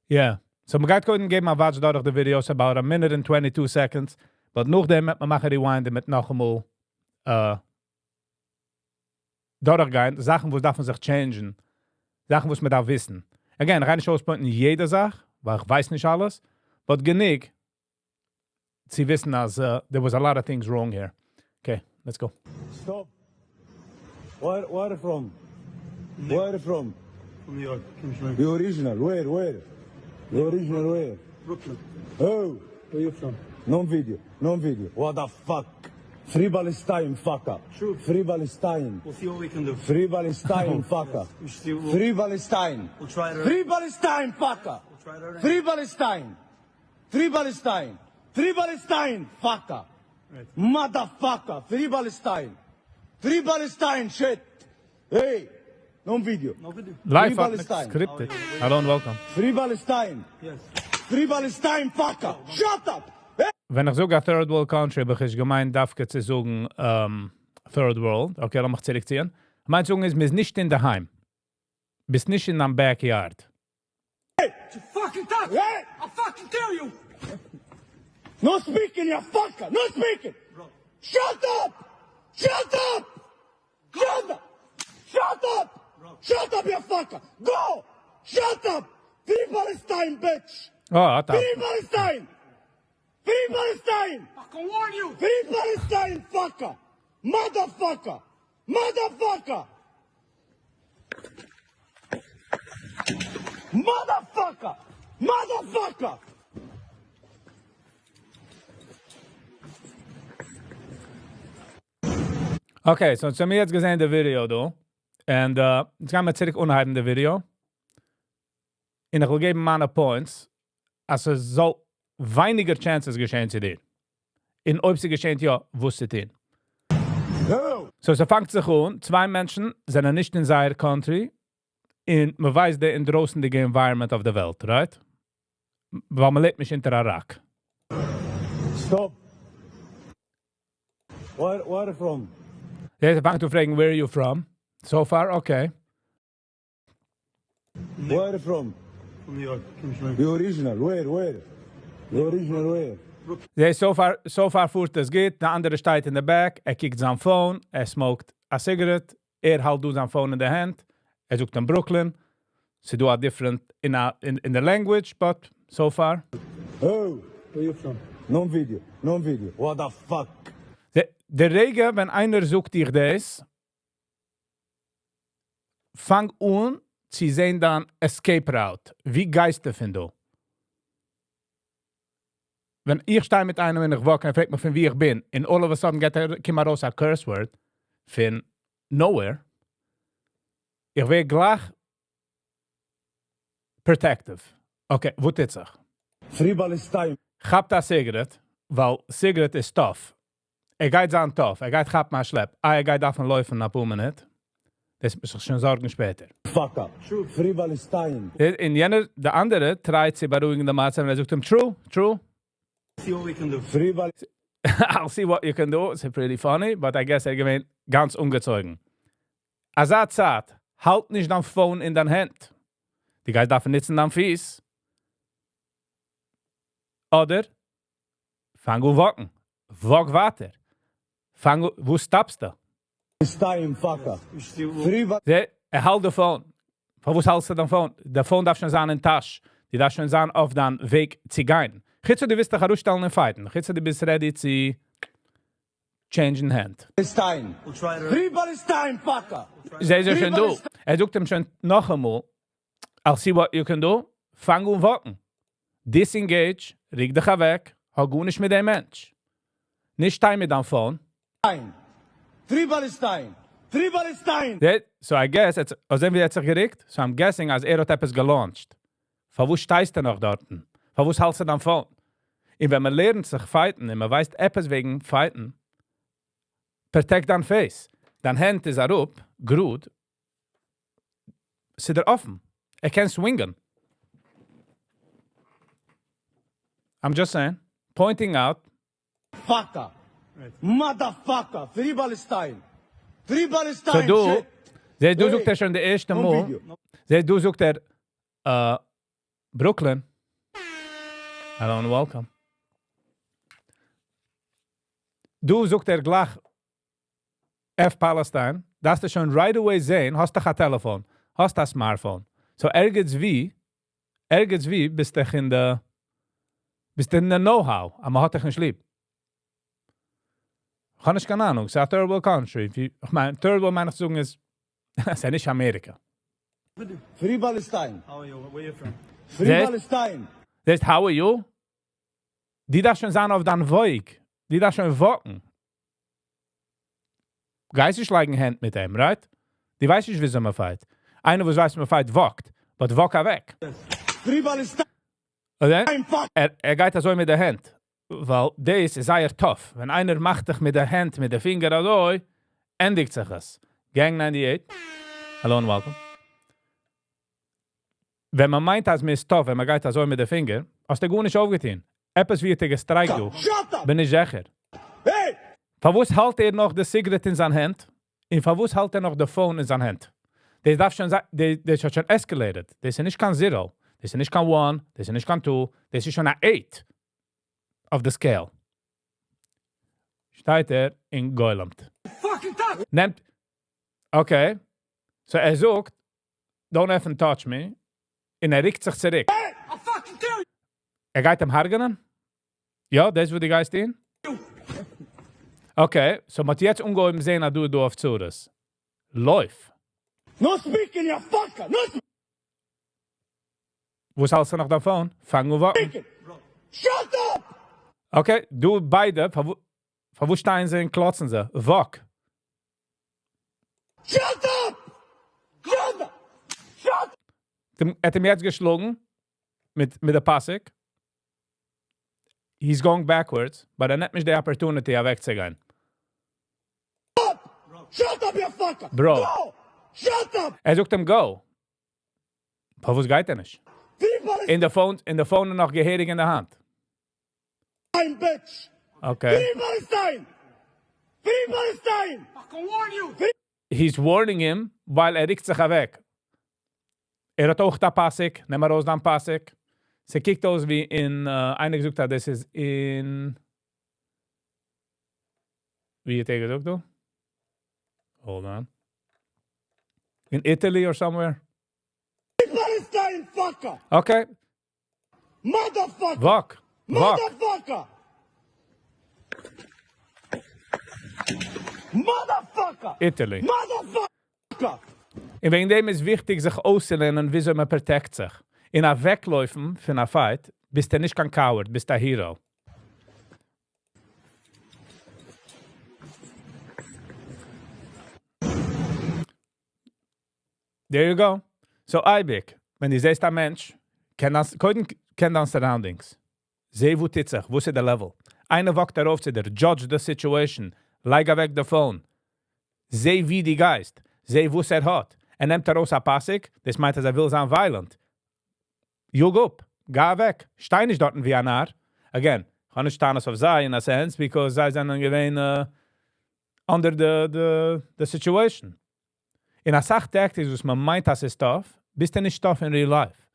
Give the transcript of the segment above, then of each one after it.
Yeah. So מ'גייט קודם געבן א watch דורך די video, about a minute and 22 seconds, but נאכדעם וועט מען מאכן rewind און מיט נאכאמאל דורכגיין, זאכן וואס דארפן זיך change ן, זאכן וואס מ'דארף וויסן. Again, איך גיי נישט אויס point ן יעדע זאך, ווייל איך ווייס נישט אלעס, but גענוג צו וויסן אז there was a lot of things wrong here. Okay, let's go. Stop. Where where from? Where from? From New York. The original, where, where? The original where? Brooklyn. Oh, Where you from? Non video, non video. What the fuck? Free Palestine, fucker. True. Free Palestine. We'll see what we can do. Free Palestine, fucker. We should see what we'll, Free Palestine. we'll try it. Free Palestine, fucker. We'll try it out. Free Palestine. Free Palestine. Free Palestine, fucker. Right. Motherfucker. Free Palestine. Free Palestine, shit. Hey, non video. No video. Live Palestine. scripted. Hello and welcome. Free Palestine. Yes. Free Palestine, fucker. Shut up. Hey. ווען איך זאג א third world country, האב איך נישט געמיינט דווקא צו זאגן third world. Okay, לאמיך צוריקציען. מיין זאגן איז, מ'איז נישט אין דער היים. ביסט נישט אין דיין backyard. Hey. You fucking talk. Hey. I'll fucking kill you. No speaking, you fucker. No speaking. Shut up. Shut up. Shut up. Shut up. Shut up, you fucker. Go. Shut up. Free Palestine, bitch. Oh, האט א Free Palestine. Free Palestine. Fucking warn you. Free Palestine, fucker. Motherfucker. Motherfucker. Motherfucker. Motherfucker. Okay, so יעצט האבן מיר יעצט געזען די video דא. And יעצט גייען מיר צוריק אנהייבן די video. און איך וויל געבן מיינע points, אז עס זאל ווייניגער chances געשען צו דיר. און אויב ס'געשעט יא, וואס צו טון. So, ס'פאנגט זיך אן, צוויי מענטשן זענען נישט אין זייער country, און מ'ווייסט די אינדרויסנדיגע environment אויף די וועלט, right? ווייל מ'לעבט נישט אונטער א rock. Stop. Where, where from? דער פאנגט אן פרעגן, where are you from? So far, okay. Where from? From New York. The original, where, where? The original, where? זע, so far, so far פארט עס גוט, דער אנדערע שטייט אין די back, ער קוקט זיין phone, ער smoke ט א cigarette, ער האלט דא זיין phone אין די הענט, ער זאגט אין Brooklyn, ס'דא א different in, a, in, in the language, but so far. Oh, Where you from? non video, non video. What the fuck? די, די רגע, ווען איינער זאגט דיר דאס, פאנג אן צו זען דיין escape route. ווי גייסטו פון דא? ווען איך שטיי מיט איינעם און איך walk, ער פרעגט מיך פון וואו איך בין, and all of a sudden גייט ער, קומט ארויס א curse word פון nowhere, איך ווער גלייך protective. Okay, וואו טוט זיך? Free Palestine. כאפט א cigarette, ווייל cigarette איז tough. ער גייט זיין tough, ער גייט כאפן א שלעפ. אה, ער גייט דארפן לויפן א פאר מינוט. דאס מוז איך שוין זארגן שפעטער. Fucker. Free Palestine. און יענער, דער אנדערע, try ט צו בארואיגן דעם מצב און ער זאגט אים, true, true. See what we can do. Free Palestine. I'll see what you can do. It's pretty funny, but I guess ער געווען גאנץ אנגעצויגן. אזא צייט, האלט נישט דיין phone אין דיין הענט. דו גייסט דארפן נוצן דיין פיס. אדער, פאנג אן walk ן. Walk ווייטער. פאנג אן, וואו stop סטו? Palestine, fucker. We should see what Free Palestine. זע, ער האלט די phone. פארוואס האלטסטו דיין phone? דער phone דארף שוין זיין אין טאש. די דארף שוין זיין אויף דיין וועג צו גיין. חוץ דו ווילסט דיך ארויסשטעלן און fight ן. חוץ דו ביסט ready צו change ן הענט. Palestine. we'll try it. Free Palestine, fucker. זע, זע שוין Free דא. Palestine. ער זאגט אים שוין נאכאמאל, I'll see what you can do. פאנג אן walk ן. Disengage, רוק דיך אוועק, האב גארנישט מיט דעם מענטש. נישט שטיין מיט דיין phone. Free Palestine. Free Palestine. So I guess, יעצט, זען ווי ער האט זיך גערוקט? So I'm guessing, אז ער האט עפעס גע launch ט. פארוואס שטייסטו נאך דארטן? פארוואס האלטסטו דיין phone? און ווען מען לערנט זיך fight ן, און מען ווייסט עפעס וועגן fight ן, protect דיין face. דיין הענט איז אראפ, גראד, ס'איז דיר אפן. ער קען swing ען. I'm just saying, pointing out. Fucker. Motherfucker. Free Palestine. Free Palestine. So דא, Shit. זע, דא Hey. זאגט ער שוין די ערשטע No מאל, video. זע, דא זאגט ער, Brooklyn. Hello and welcome. דא זאגט ער גלייך F Palestine, דארפסטו שוין right away זען, האסט דאך א טעלעפאן, האסט א smartphone. So ערגעץ ווי ביסט אין די know-how, אבער מ'האט דיך נישט ליב. איך האב נישט קיין אהנונג, ס'איז א third world country. איך מיין, third world מיין איך צו זאגן איז, ס'איז נישט אמעריקע. Free Palestine. How are you? Where are you from? Free זעסט? Palestine. זעסט, how are you? דו דארפסט שוין זיין אויף דיין וועג. דו דארפסט שוין walk ן. גייסט נישט לייגן הענט מיט אים, right? דו ווייסט נישט, וויאזוי מען fight. איינער, וואס ווייסט, מען fight, walk ט. But walk אוועק. Free Palestine. אדער? Fuck. ער גייט אזוי מיט די הענט. ווייל דאס איז זייער tough. ווען איינער מאכט דיך מיט די הענט, מיט די פינגער אזוי, ענדיגט זיך עס. Gang 98. Hello and welcome. ווען מען מיינט, אז מ'איז tough, ווען מען גייט אזוי מיט די פינגער, האסטו גארנישט אויפגעטון. עפעס ווערט דיר גע strike ט דא. Shut up. בין איך זיכער. Hey. פארוואס האלט ער נאך די cigarette אין זיין הענט? און פארוואס האלט ער נאך די phone אין זיין הענט? דאס דארף שוין זיין, דאס האט שוין escalated. דאס איז נישט קיין 0. דאס איז נישט קיין 1. דאס איז נישט קיין 2. דאס איז שוין א 8 of the scale. שטייט ער און גולמט. Fucking touch. נעמט, okay. So ער זאגט, "Don't effing touch me." און ער רוקט זיך צוריק. Hey, I'll fucking kill you. ער גייט אים הרג'ענען? יא, דאס וואס דו גייסט טון? Okay, so מ'האט יעצט אנגעהויבן זען, אז דו אויף צרות. לויף. No speaking, you fucker. No וואס האלטסטו נאך דיין phone? פאנג אן walk ן. speaking. Shut up. Okay, דו ביידע, פארוואס שטייען זיי און קלאצן זיי? Walk. Shut up. Shut up. Shut ער האט אים יעצט געשלאגן מיט דער פאסיק. He's going backwards, but ער נעמט נישט די opportunity אוועקצוגיין. up. Shut up, you fucker. Bro. Go. Shut up. ער זאגט אים go. פארוואס גייט ער נישט? Free Palestine, אין די phone נאך געהעריג אין דער האנט. Bitch. Okay. Free Palestine. Free Palestine. Fucking warn you. Free He's warning him, ווייל ער רוקט זיך אוועק. ער האט אויך דא פאסיק, נעם ארויס דיין פאסיק. ס'קוקט אויס ווי אין, איינער געזאגט האט, דאס איז אין, ווי האט ער געזאגט דא? Hold on. In Italy or somewhere? Palestine, fucker. Okay. Motherfucker. Walk. Walk. Motherfucker. Motherfucker. Italy. Motherfucker. און וועגן דעם איז וויכטיג, זיך אויסצולערנען, וויאזוי מען protect זיך. אין אוועקלויפן פון א fight, ביסטו נישט קיין coward, ביסט א hero. There you go. So אייביג, ווען דו זעסט א מענטש, קען דאס, קודם קען דיין surroundings. זע, וואו טוט זיך, וואו איז דער level. איינער walk ט ארויף צו דיר, judge the situation, לייג אוועק די phone. זע, ווי דו גייסט. זע, וואס ער האט. ער נעמט ארויס א פאסיק, דאס מיינט, אז ער וויל זיין violent. יאג אפ, גיי אוועק. שטיי נישט דארטן ווי א נאר. Again, איך האב נישט טענות אויף זיי in a sense, because זיי זענען געווען under the situation. אין א סאך tactics, וואס מען מיינט, אז ס'איז tough, ביסטו נישט tough in real life.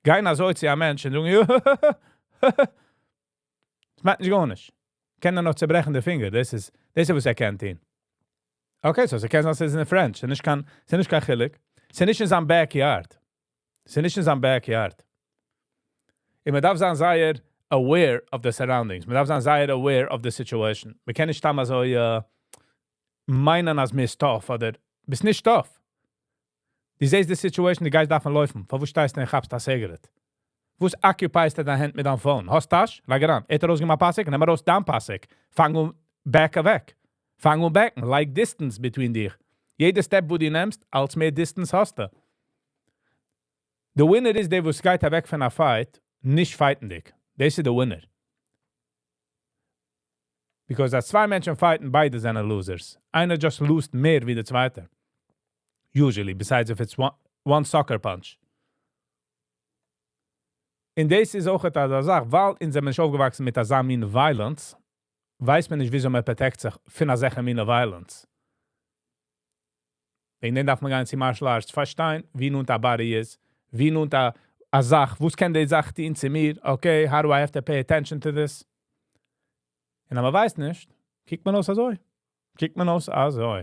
גיין אזוי צו א מענטש און זאגן, דאס מיינט נישט גארנישט. קען ער נאך צעברעכן די פינגער, דאס איז וואס ער קען טון. Okay, so ס'קען זיין, ס'איז אין French, ס'איז נישט קיין חילוק. ס'איז נישט אין זיין backyard. ס'איז נישט אין זיין backyard. און מען דארף זיין זייער aware of the surroundings. מען דארף זיין זייער aware of the situation. מען קען נישט סתם אזוי מיינען, אז מ'איז tough, אדער ביסט נישט tough. דו זעסט די situation, דו גייסט דארפן לויפן. פארוואס שטייסטו און כאפסט א cigarette? וואס occupy סטו דיין הענט מיט דיין phone? האסט טאש? לייג אריין. ער האט ארויסגענומען א פאסיק, נעם ארויס דיין פאסיק. פאנג אן back אוועק. פאנג אן back ן. לייג distance between דיך. יעדע step, וואו דו נעמסט, אלץ מער distance האסטו. The winner איז דער, וואס גייט אוועק פון א fight, נישט fight נדיג. דאס איז the winner. Because אז צוויי מענטשן fight ן, ביידע זענען losers. איינער just lose מער ווי דער צווייטער. Usually, besides if it's one sucker punch. און דאס איז אויך אזא זאך, ווייל אונז זענען נישט אויפגעוואקסן מיט אזא מין violence, ווייסט מען נישט, וויאזוי מען protect זיך פון אזעלכע מין violence. וועגן דעם דארף מען גיין צו martial arts, פארשטיין, ווי נאנט א body איז, ווי נאנט א. א זאך, וואס קען די זאך טון צו מיר? Okay, how do I have to pay attention to this? און אז מען ווייסט נישט, קוקט מען אויס אזוי. קוקט מען אויס אזוי.